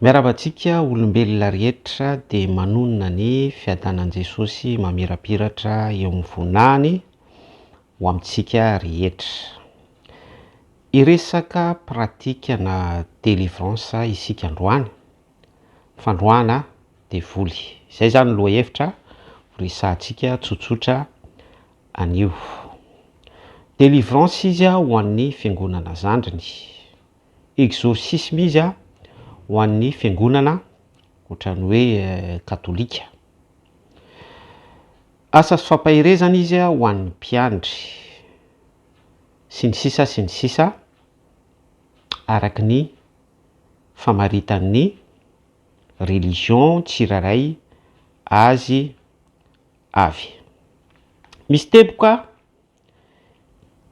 Miarahaba antsika olombelona rehetra dia manonona ny fiadanan'i Jesosy mamirapiratra eo amin'ny voninahiny ho amintsika rehetra. Hiresaka pratique na délivrance isika androany, fandroahana devoly. Izay izany ny lohahevitra horesahantsika tsotsotra anio. Délivrance izy ho an'ny fiangonana zandriny. Exorcisme izy ho an'ny fiangonana ohatran'ny hoe katolika. Asa sy fampaherezana izy ho an'ny mpiandry. Sy ny sisa sy ny sisa araka ny famaritan'ny religion tsirairay azy avy. Misy teboka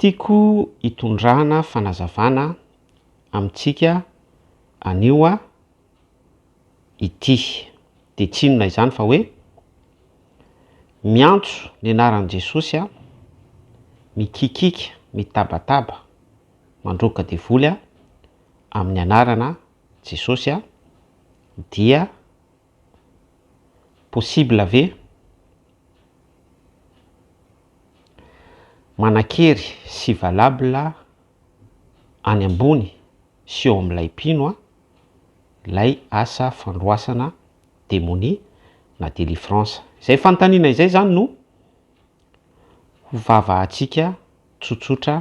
Tiako hitondrana fanazavana amintsika anio ity. Dia tsy inona izany fa hoe miantso ny anaran'i Jesosy aho, mikikiaka, mitabataba, mandroaka devoly aho amin'ny anarana Jesosy aho, dia possible ve? Manan-kery sy valable any ambony sy eo amin'ilay mpino ilay asa fandroasana demonia na delivrance. Izay fanontaniana izay izany no ho vavahantsika tsotsotra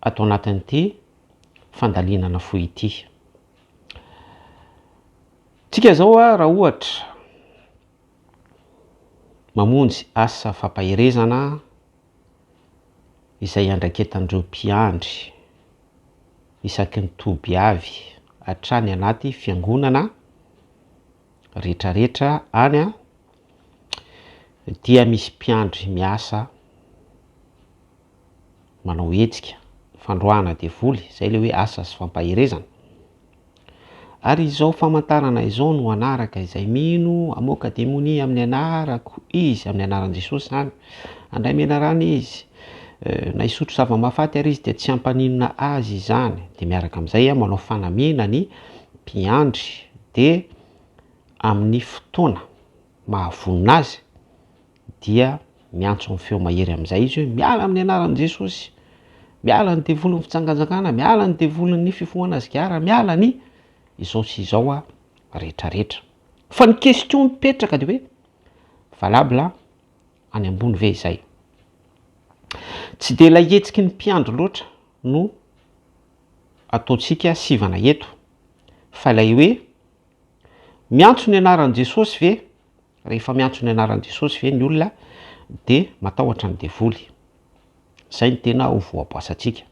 ato anatin'ity fandalinana fohy ity. Tsika izao raha ohatra mamonjy asa fampaherezana izay iandraiketan'ireo mpiandry isaky ny toby avy hatrany anaty fiangonana retraretra any dia misy mpiandry miasa manao hetsika fandroahana devoly, izay ilay hoe asa sy fampaherezana. Ary izao famantarana izao no hanaraka izay mino hamoaka demonia amin'ny anarako izy, amin'ny anaran'i Jesosy izany. Handray menarana izy, na hisotro zava-mahafaty ary izy dia tsy hampaninona azy izany. Dia miaraka amin'izay manao fanamiana ny mpiandry, dia amin'ny fotoana mahavonona azy dia miantso amin'ny feo mahery amin'izay izy hoe miala amin'ny anaran'i Jesosy, miala ny devolin'ny fijangajangana, miala ny devolin'ny fifohana sigara, miala ny izao sy izao a retraretra. Fa ny question mipetraka dia hoe valable any ambony ve izay? Tsy dia ilay hetsiky ny mpiandry loatra no ataontsika sivana eto fa ilay hoe miantso ny anaran'i Jesosy ve Rehefa miantso ny anaran'i Jesosy ve ny olona dia matahotra ny devoly? Izay no tena ho voaboasantsika.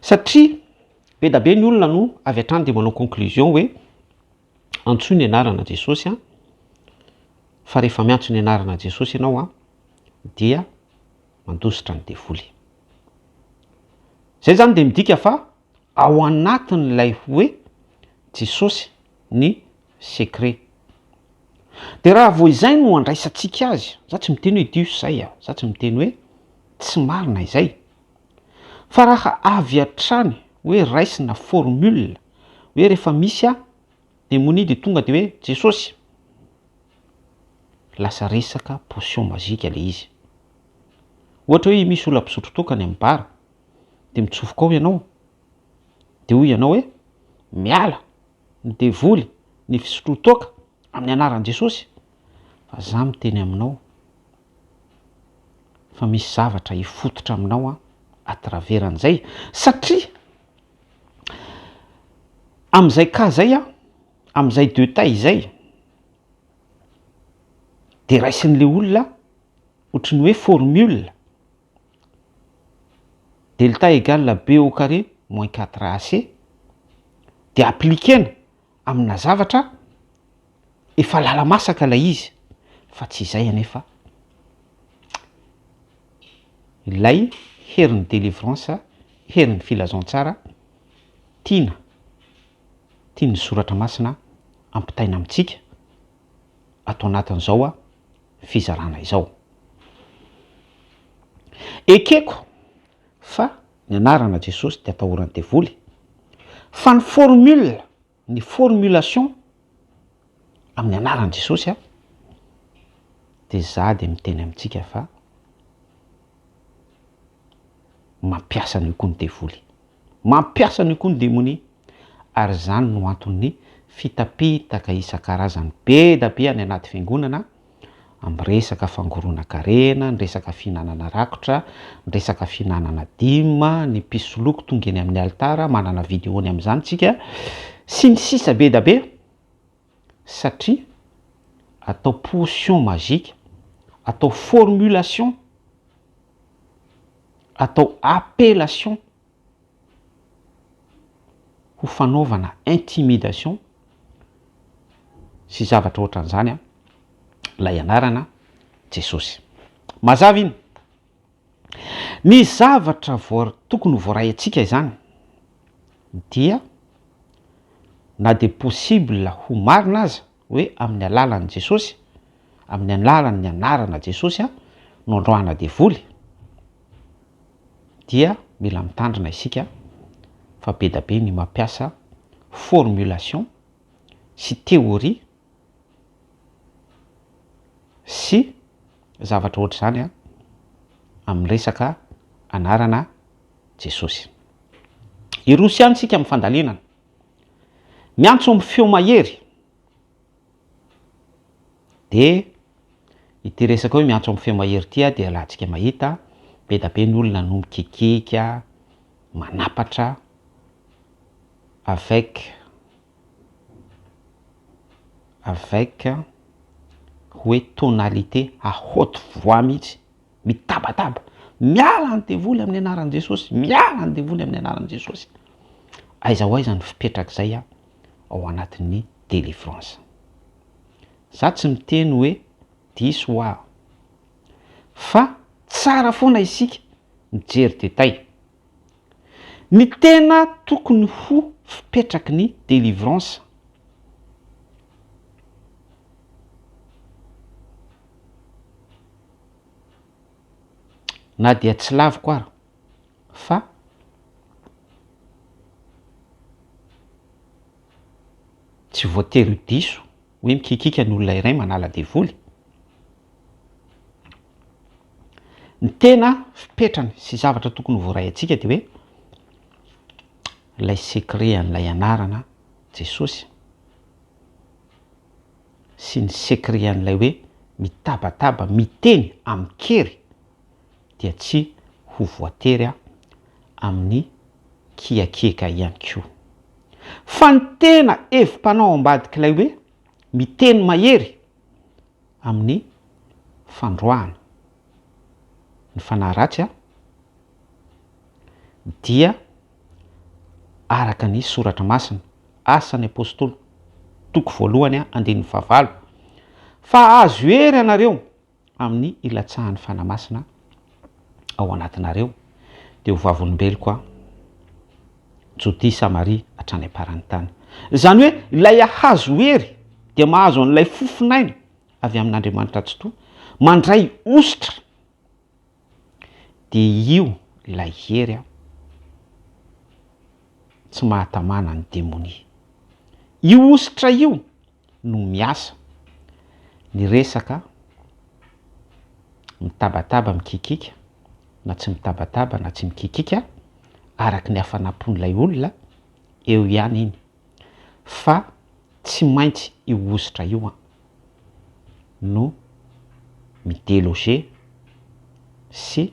Satria be da be ny olona no avy hatrany dia manao conclusion hoe antsoy ny anarana Jesosy an, fa rehefa miantso ny anarana Jesosy ianao an, dia mandositra ny devoly. Izay izany dia midika fa ao anatin'ilay hoe Jesosy ny secret. De raha vao izay no andraisantsika azy, za tsy miteny hoe diso izay a, za tsy miteny hoe tsy marina izay, fa raha avy hatrany hoe raisina formule hoe rehefa misy a demonia de tonga de hoe Jesosy, lasa resaka potion magique le izy. Ohatra hoe misy olona mpisotro toaka any amin'ny bar, de mitsofoka ao ianao, de hoy ianao hoe miala ny devoly, ny fisotroan-toaka amin'ny anaran'i Jesosy, fa za miteny aminao fa misy zavatra hifototra aminao à travers an'izay, satria amin'izay cas zay an, amin'izay detail izay, de raisin'le olona ohatry ny hoe formule, delta égale B au carré moins 4 AC, de appliquena amina zavatra efa lala-masaka ilay izy, fa tsy izay anefa ilay herin'ny délivrance, herin'ny filazantsara tiana, tian'ny soratra masina ampitaina amintsika ato anatin'izao fizarana izao. Ekeko fa ny anarana Jesosy dia atahoran'ny devoly, fa ny formule ny formulation amin'ny anaran'i Jesosy a, dia za dia miteny amintsika fa mampiasa an'io koa ny devoly. Mampiasa an'io koa ny demonia. Ary izany no anton'ny fitapitaka isan-karazany be da be any anaty fiangonana amin'ny resaka fangoronan-karena, ny resaka fihinanana rakotra, ny resaka fihinanana dime, ny mpisoloky tonga eny amin'ny alitara, manana video ny amin'izany tsika, sy ny sisa be da be, satria atao potion magique, atao formulation, atao appellation ho fanaovana intimidation sy zavatra ohatran'izany an, ilay anarana Jesosy. Mazava iny. Ny zavatra voa- tokony ho voaray antsika izany dia na dia possible ho marina aza hoe amin'ny alalan'i Jesosy, amin'ny alalan'ny anarana Jesosy no androahana devoly, dia mila mitandrina isika fa be da be ny mampiasa formulation sy théorie sy zavatra ohatr'izany an, amin'ny resaka anarana Jesosy. Hiroso ihany isika amin'ny fandalinana. Miantso amin'ny feo mahery. Dia ity resaka hoe miantso amin'ny feo mahery ity dia ialatsika mahita be da be ny olona no mikikika, manapatra avec avec hoe tonalité à haute voix mihitsy. Mitabataba, miala ny devoly amin'ny anaran'i Jesosy, miala ny devoly amin'ny anaran'i Jesosy. Aiza ho aiza ny fipetrak'izay ao anatin'ny délivrance. Za tsy miteny hoe diso ho aho, fa tsara foana isika mijery détail. Ny tena tokony ho fipetraky ny délivrance. Na dia tsy laviko ara fa tsy voatery ho diso hoe mikikika ny olona iray manala devoly. Ny tena fipetrany sy zavatra tokony ho voaray antsika dia hoe ilay secret an'ilay anarana Jesosy. sy ny secret an'ilay hoe mitabataba miteny amin-kery dia tsy ho voatery amin'ny kiakiaka ihany koa. Fa ny tena hevi-panao ambadik'ilay hoe miteny mahery amin'ny fandroahana ny fanahy ratsy dia araka ny soratra masina, Asan'ny Apostoly toko voalohany andininy fahavalo, fa hahazo hery ianareo amin'ny hilatsahan'ny Fanahy Masina ao anatinareo, dia ho vavolombeloko aho, Jodia, Samaria, hatrany am-paran'ny tany. Izany hoe ilay hahazo hery dia mahazo an'ilay fofon'aina avy amin'Andriamanitra Tsitoha, mandray hosotra Dia io ilay hery an, tsy mahatamana ny demonia. Io hosotra io no miasa, ny resaka mitabataba mikikika na tsy mitabataba na tsy mikikika araka ny hafanam-pon'ilay olona, eo ihany iny. Fa tsy maintsy io hosotra io an no mi-deloger sy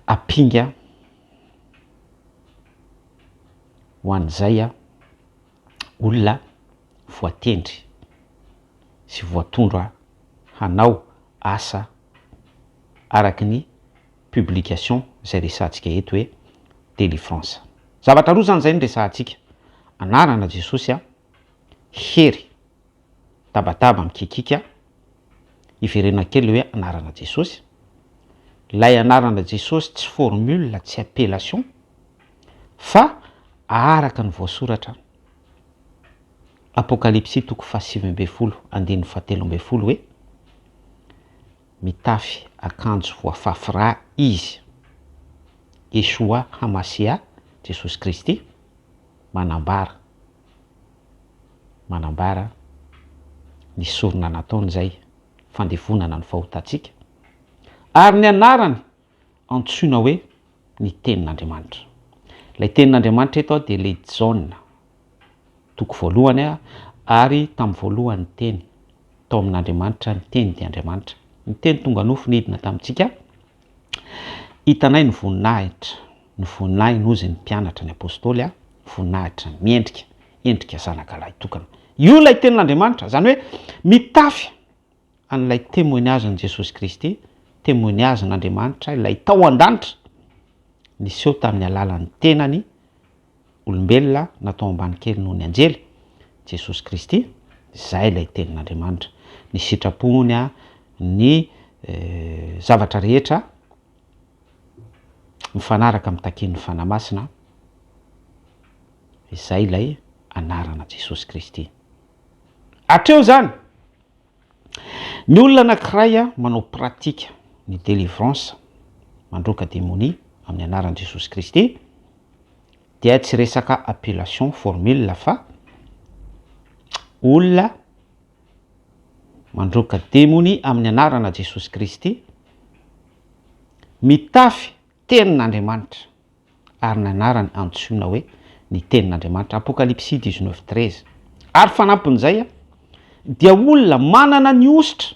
ampinga ho an'izay olona voatendry sy voatondro hanao asa araky ny publication izay resahantsika eto hoe délivrance. Zavatra roa zany zay no resahantsika, anarana Jesosy a, hery, tabataba mikikika, hiverenana kely le hoe anarana Jesosy, lay anarana Jesosy tsy formule tsy appellation fa araka ny voasoratra Apokalypsy toko faha-19 andininy faha-13 hoe, Mitafy akanjo voafafy rà izy. Yeshua HaMashiah. Jesosy Kristy manambara, manambara ny sorona nataony izay fandevonana ny fahotantsika, ary ny anarany antsoina hoe ny Tenin'Andriamanitra. Ilay Tenin'Andriamanitra eto dia ilay Jaona, toko voalohany, ary tamin'ny voalohany ny Teny, tao amin'Andriamanitra ny Teny dia Andriamanitra. Ny Teny tonga nofo nidina tamintsika, hitanay ny voninahitra, ny voninahiny hozy ny mpianatra, ny Apostoly, voninahitra miendrika, endrika zanaka lahy tokana. Io ilay Tenin'Andriamanitra, izany hoe mitafy an'ilay témoignage-n'i Jesosy Kristy, témoignage-n'Andriamanitra ilay tao an-danitra, niseho tamin'ny alalan'ny tenany, olombelona natao ambany kely noho ny anjely, Jesosy Kristy, izay ilay tenin'Andriamanitra, ny sitrapony, ny zavatra rehetra mifanaraka amin'ny takian'ny Fanahy Masina, izay ilay anarana Jesosy Kristy. Hatreo izany! Ny olona anankiray manao pratique ny délivrance, mandroaka demonia amin'ny anaran'i Jesosy Kristy dia tsy resaka appellation formule fa olona mandroaka demonia amin'ny anarana Jesosy Kristy mitafy tenin'Andriamanitra. ary ny anarany antsoina hoe ny Tenin'Andriamanitra, Apokalypsy 19, 13. Ary fanampin'izay, dia olona manana ny hosotra,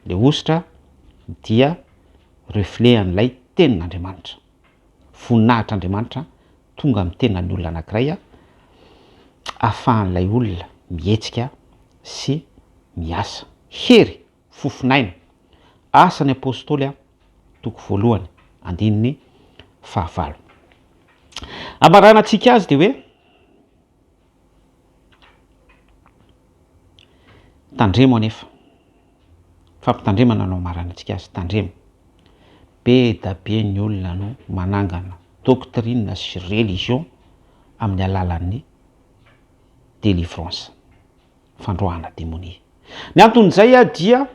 le hosotra dia reflet an'ilay Tenin'Andriamanitra, voninahitr'Andriamanitra tonga amin'ny tenan'ny olona anankiray, ahafahan'ilay olona mihetsika sy miasa. Hery Fofonaina. Asan'ny Apostoly toko voalohany, andininy fahavalo. Amaranantsika azy dia hoe tandremo anefa. Fampitandremana no amaranantsika azy, tandremo. Be da be ny olona no manangana doctrine sy religion amin'ny alalan'ny délivrance. fandroahana demonia. Ny anton'izay dia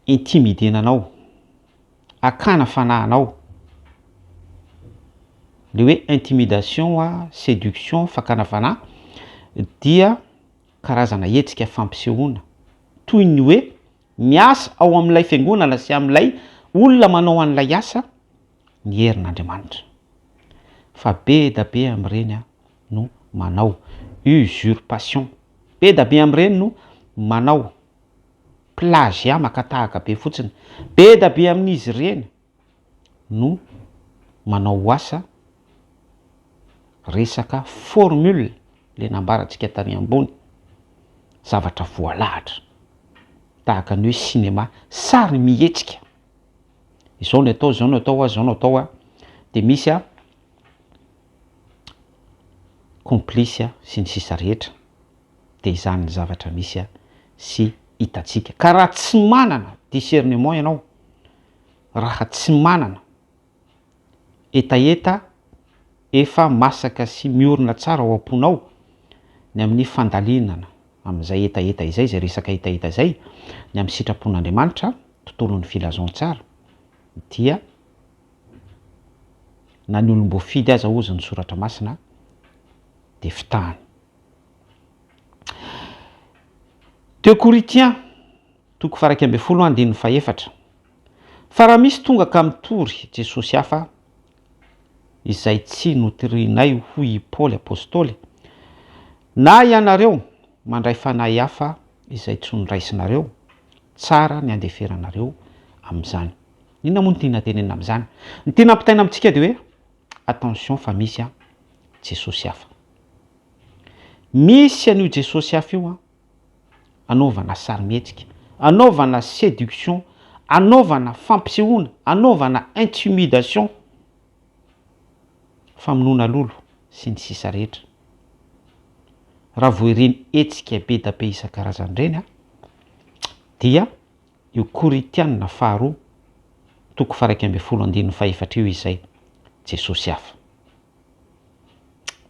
intimidena anao, akana fanahy anao. Le hoe intimidation, séduction, fakana fanahy dia karazana hetsika fampisehoana toy ny hoe miasa ao amin'ilay fiangonana sy amin'ilay olona manao an'ilay asa ny herin'Andriamanitra. Fa be da be amin'ireny no manao usurpation. Be da be amin'ireny no manao plagiat, maka tahaka be fotsiny. Be da be amin'izy ireny no manao asa resaka formule le nambarantsika tany ambony, zavatra voalahatra tahaka ny hoe cinéma, sary mihetsika. Izao no atao, izao no atao, izao no atao, de misy a complice sy ny sisa rehetra de izany ny zavatra misy sy hitantsika. Ka raha tsy manana discernement ianao, raha tsy manana hetaheta efa masaka sy miorina tsara ao am-ponao ny amin'ny fandalinana amin'izay hetaheta izay, izay resaka hetaheta izay, ny amin'ny sitrapon'Andriamanitra, tontolon'ny filazantsara, dia na ny olom-boafidy aza hozy ny soratra masina dia fitahany. Deux Corinthiens toko faha-11 andininy fahefatra. Fa raha misy tonga ka mitory Jesosy hafa izay tsy notorinay hoy i Paoly apostoly, na ianareo mandray fanahy hafa izay tsy noraisinareo, tsara ny andeferanareo amin'izany. Inona moa no tiana tenenina amin'izany? Ny tiana ampitaina amintsika dia hoe attention fa misy an Jesosy hafa. Misy an'io Jesosy hafa io an, anaovana sarimihetsika, anaovana séduction, anaovana fampisehoana, anaovana intimidation, famonoana lolo sy ny sisa rehetra. Raha vao ireny hetsika be da be isan-karazany ireny an, dia io Korintiana faharoa toko faha-11 andininy fahefatra io izay Jesosy hafa.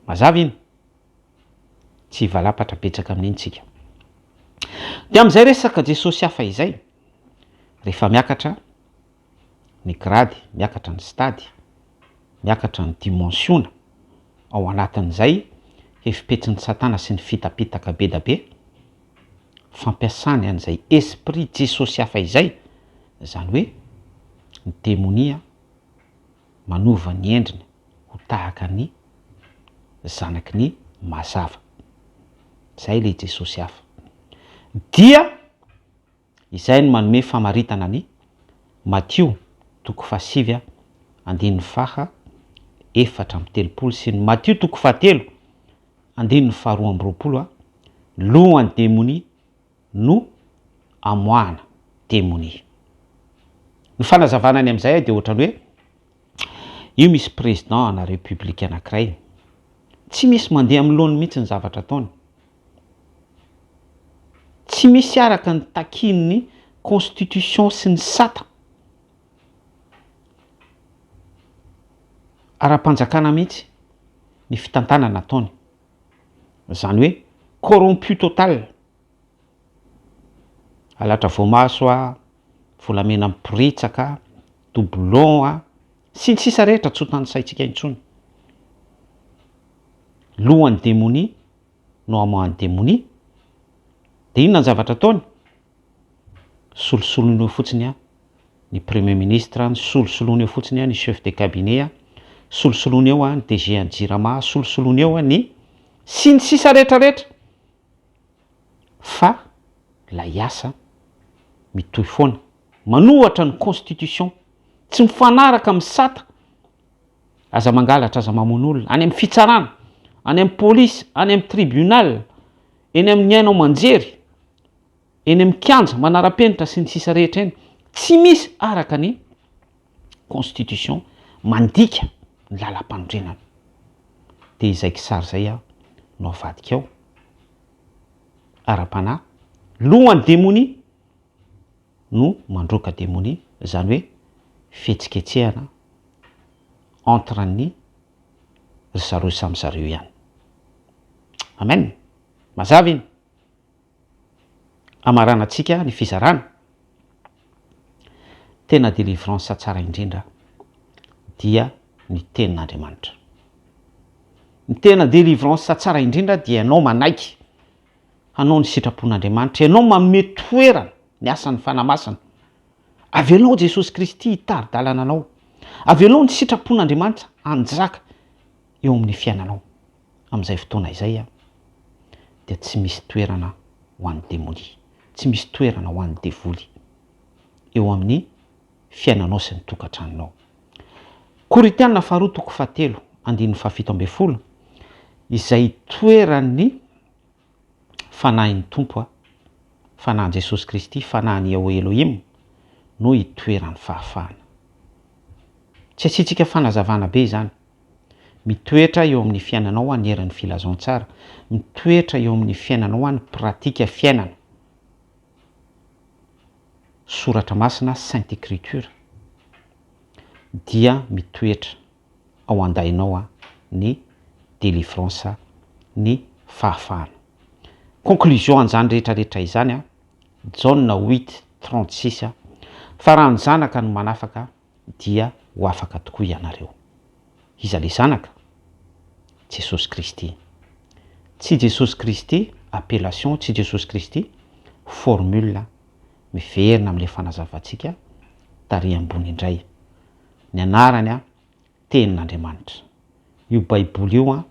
Mazava iny? Tsy hivalapatra betsaka amin'iny tsika. Dia amin'izay resaka Jesosy hafa izay, rehefa miakatra ny grady, miakatra ny stade, Miakatra ny dimensiona ao anatin'izay hevi-petsin'i Satana sy ny fitapitaka bedabe, fampiasany an'izay esprit Jesosy hafa izay, izany hoe ny demonia manova ny endriny ho tahaka ny zanaky ny mazava. Izay ilay Jesosy hafa. Dia izay no manome famaritana ny Matio toko fahasivy andininy faha 34 sy ny Matio toko fahatelo andininy faha 22, lohan'ny demonia no amoahana demonia. Ny fanazavana ny amin'izay dia ohatran'ny hoe io misy président ana république anankiray, tsy misy mandeha amin'ny laoniny mihitsy ny zavatra ataony, tsy misy araka ny takian'ny constitution sy ny sata ara-panjakana mihitsy ny fitantanana ataony, izany hoe corrompu total. Halatra voamaso a, volamena miporitsaka, doublon a, sy ny sisa rehetra tsy ho tanisaintsika intsony. Lohan'ny demonia no amoahan'ny demonia. Dia inona ny zavatra ataony? Solosoloiny eo fotsiny a, ny premier ministre, ny solosoloiny eo fotsiny a, ny chef de cabinet a, solosoloiny eo a, ny DG an'ny jirama, solosoloiny eo a, ny sy ny sisa rehetra rehetra. Fa ilay asa mitohy foana. Manohatra ny constitution, tsy mifanaraka amin'ny sata, aza mangalatra, aza mamono olona, any amin'ny fitsarana, any amin'ny polisy, any amin'ny tribunal, eny amin'ny haino aman-jery, eny amin'ny kianja manara-penitra sy ny sisa rehetra eny, tsy misy araka ny constitution mandika ny lalam-panorenana. Dia izay kisary izay aho no avadika ao, ara-panahy, lohan'ny demonia no mandroaka demonia, izany hoe fihetsiketsehana entre ny ry zareo samy zareo ihany. Amen! Mazava iny? Hamaranantsika ny fizarana, tena délivrance tsara indrindra dia ny tenin'Andriamanitra. Ny tena délivrance tsara indrindra dia ianao manaiky hanao ny sitrapon'Andriamanitra, ianao manome toerana ny asan'ny Fanahy Masina. Avelao Jesosy Kristy hitari-dalana anao. Avelao ny sitrapon'Andriamanitra hanjaka eo amin'ny fiainanao. Amin'izay fotoana izay dia tsy misy toerana ho an'ny demonia, tsy misy toerana ho an'ny devoly eo amin'ny fiainanao sy ny tokantranonao. Korintiana faharoa toko fahatelo andininy fahafito ambin'ny folo, izay itoeran'ny Fanahin'ny Tompo, Fanahin'i Jesosy Kristy, Fanahin'i Yahweh Elohim no itoeran'ny fahafahana. Tsy asiantsika fanazavana be izany. Mitoetra eo amin'ny fiainanao ny herin'ny filazantsara. Mitoetra eo amin'ny fiainanao ny pratika fiainana. Soratra masina, Sainte Écriture, dia mitoetra ao an-dainao ny délivrance, ny fahafahana. Conclusion an'izany rehetra rehetra izany, Jaona huit 36, fa raha ny Zanaka no manafaka dia ho afaka tokoa ianareo. Iza le Zanaka? Jesosy Kristy. Tsy Jesosy Kristy appellation, tsy Jesosy Kristy formule, miverina amin'ilay fanazavantsika tary ambony indray. Ny anarany an, Tenin'Andriamanitra. Io Baiboly io an,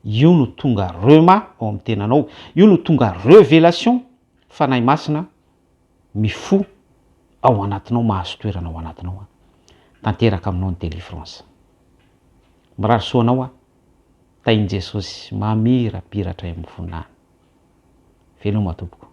io no tonga rhema ao amin'ny tenanao, io no tonga revelation, Fanahy Masina, mifoha ao anatinao mahazo toerana ao anatinao an! Tanteraka aminao ny délivrance. Mirary soa anao aho, tahin'i Jesosy mamirapiratra eo amin'ny voninahiny. Veloma tompoko.